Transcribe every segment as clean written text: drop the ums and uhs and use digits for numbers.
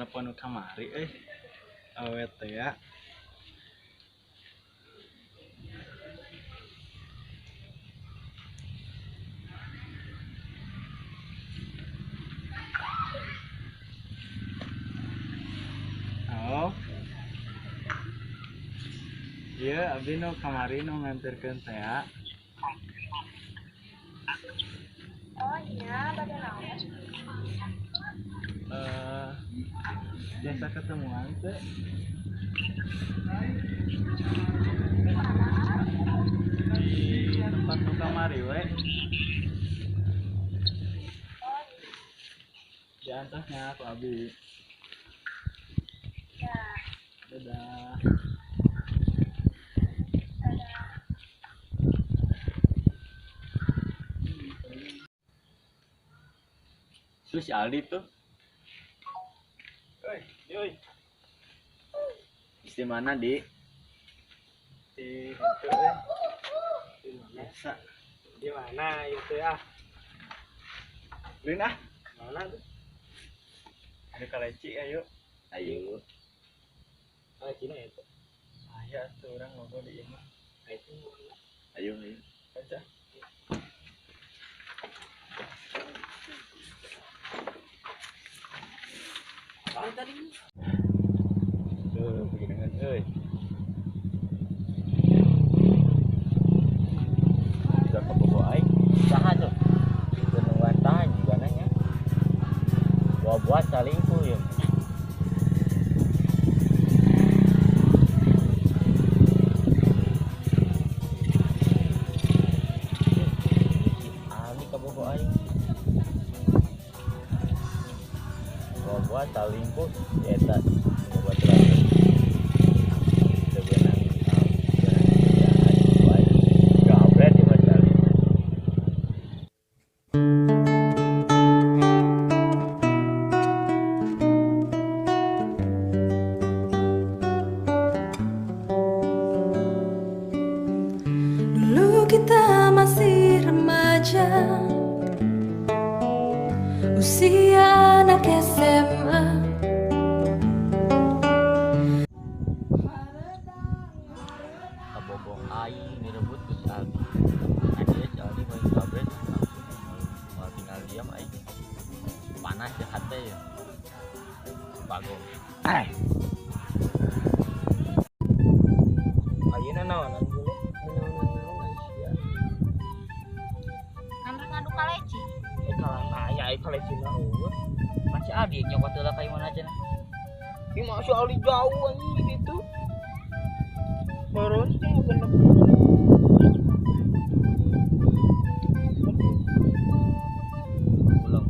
Nelpon nu kamari euy. Awewe teh ya. Halo. Iya, abdi nu kamari nu nganterkeun teh ya. Oh iya, bade naon? Eh, biasa ketemuan teh di tempat nu kamari we. Di antasnya ku abi. Ya, Dadah. Dadah. Terus si Aldi tuh. Oi, yoi. Di mana, Di? Di itu eh. Di mana? Biasa. Di mana itu ya? Ulin ah. Mana tuh? Ada kaleci ayo. Ayo. Kalecina itu. Aya tuh orang ngobrol di imah. Nah, itu. Ayo, ayo. Aja. Apaan tadi? Tuh, begini kan, euy. Udah kabogo aing. Saha tuh? Nungguan tahan juga nanya. Buah-buah salingkuh ya. Si Ali kabogo aing. Buah-buah salingkuh eta buat terakhir. Teu beunang kerjaan ku aing. Gabret ieu mah si Ali. Dulu kita masih remaja, usia anak SMA. Kabogo aing direbut ku si Aldi. Nah, dia si Aldi main gabret langsung mau tinggal diam aing. Panas ya hati ya. Bagong. Eh. Ayeuna naonan dulu? Naonan sia. Ngambil ngadu kaleci. Eh kalah aya ai kalecina eueuh. Kan si Aldi nyokot heula ka imah cenah. Ih mah si Aldi jauh anjing di ditu. Baru sih genep. Ulang.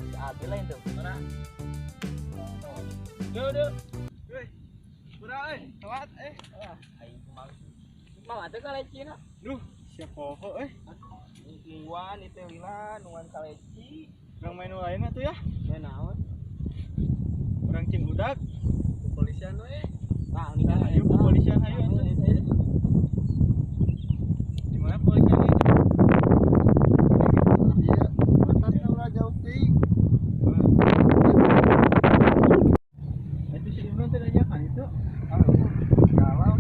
Si Aldi lain tuh. Mana? Duh, duh. Weh. Kurang euy, telat eh. Aing kumaha. Mah teh kalecina. Duh, siapa poho euy. Nungguan itu lila, nungguan kaleci. Urang main nu lain atuh ya. Ya naon? Urang cing budak. Kepolisian we. Nah, Nah, ayo kepolisian ayo atuh. Di mana polisiannya? Iya, batasnya ulah jauh teuing. Itu si Imron teh diajakan itu. Galau sih, galau.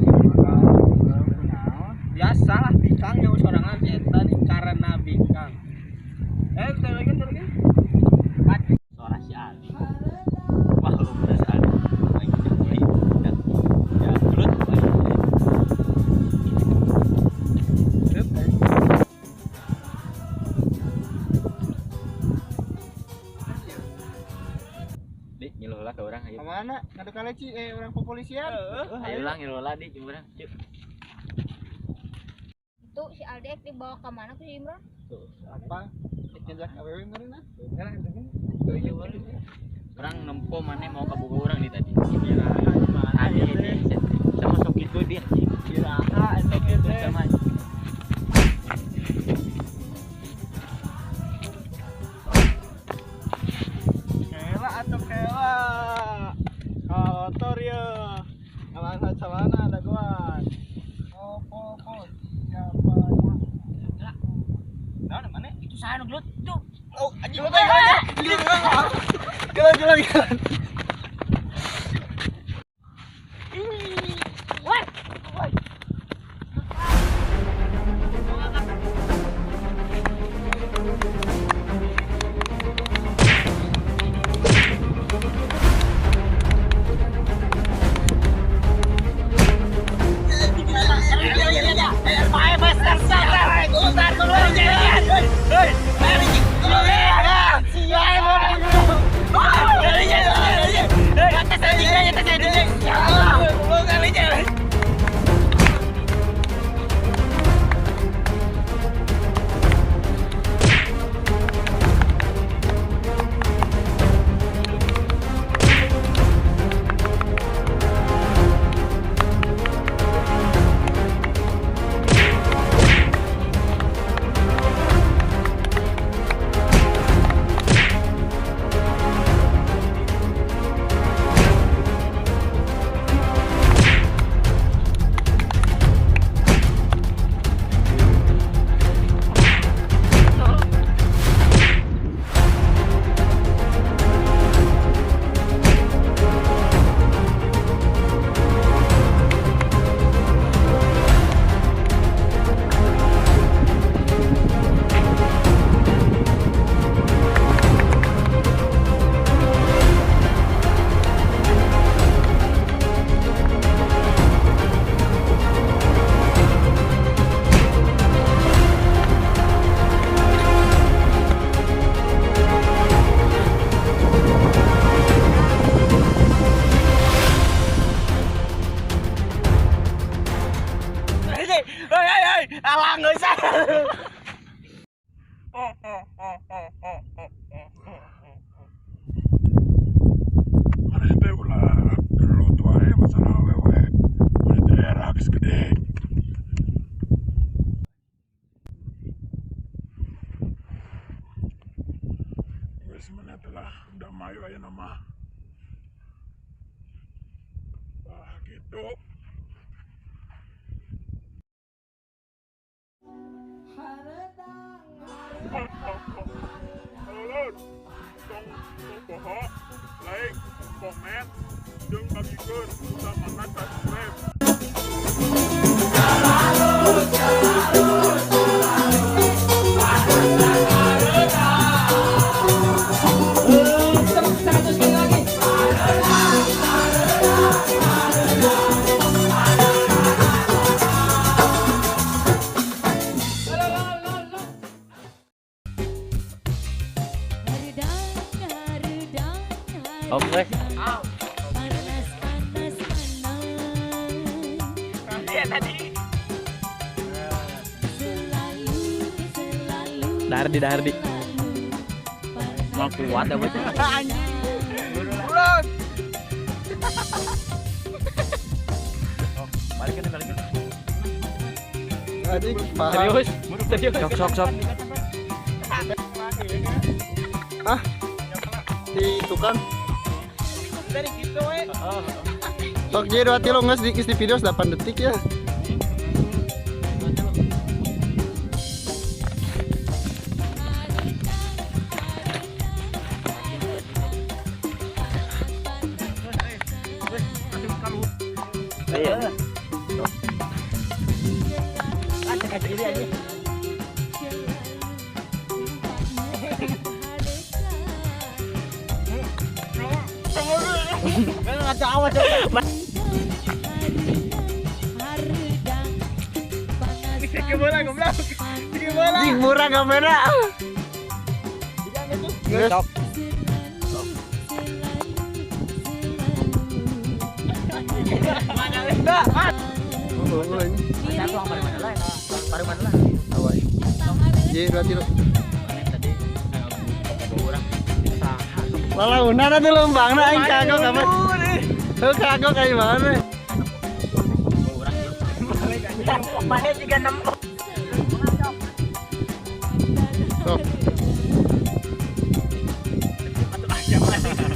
Galau kunaon? Biasalah bikang jauh sorangan si eta nih karena bikang. Eh, terus lagi. Suara si Aldi. Wah, lu bener si Aldi. Aing geus beli. Ya, ya gelut aing. Reup, eh. Di ngilu heula ka urang ayo. Ka mana? Ngadu kaleci eh urang kepolisian. Ayo lah ngilu heula di jeung urang. Cuk. Itu si Aldi ek dibawa ke mana ku si Imron? Apa? Rek ngajak awewe meureun ah. Nah, itu kan. Urang nempo maneh mau ka boga urang di tadi. Tadi sama sok itu dia. Iraha Sok itu sama. Kela atau kela. Kotor ya. Ngalan celana dagoan. Opo siapa ya? Naon maneh? Itu saha nu gelut tuh. Oh, anjing. Jalan jalan jalan. Alang geus. Maneh teh ulah gelut wae masalah awewe. Maneh teh era geus gede. Geus maneh teh lah damai ayeuna mah. Ah gitu. Halo lur, tong poho, like, komen, jeung bagikeun, utamana subscribe. Oke. Panas panas panas. Iya tadi. Selalu selalu. Dardi dardi. Mau kuat ya bos. Bulan. Balikin balikin. Anjing, Serius? Serius. Sok sok sok. Ah. Di tukang. Dari gitu we. Sok jadi 2 3 geus di video 8 detik ya. Iya. Bola goblok. Bola. Anjing murah kamera. Geus. Sok. Oh, ini. Satu ang paling mana lah. Paling mana lah. Ye, 2 3. Tadi orang saha sok Lalaunan atuh leumpangna aing kagok apa? Heuh kagok aing mana? Urang Mana juga nemu.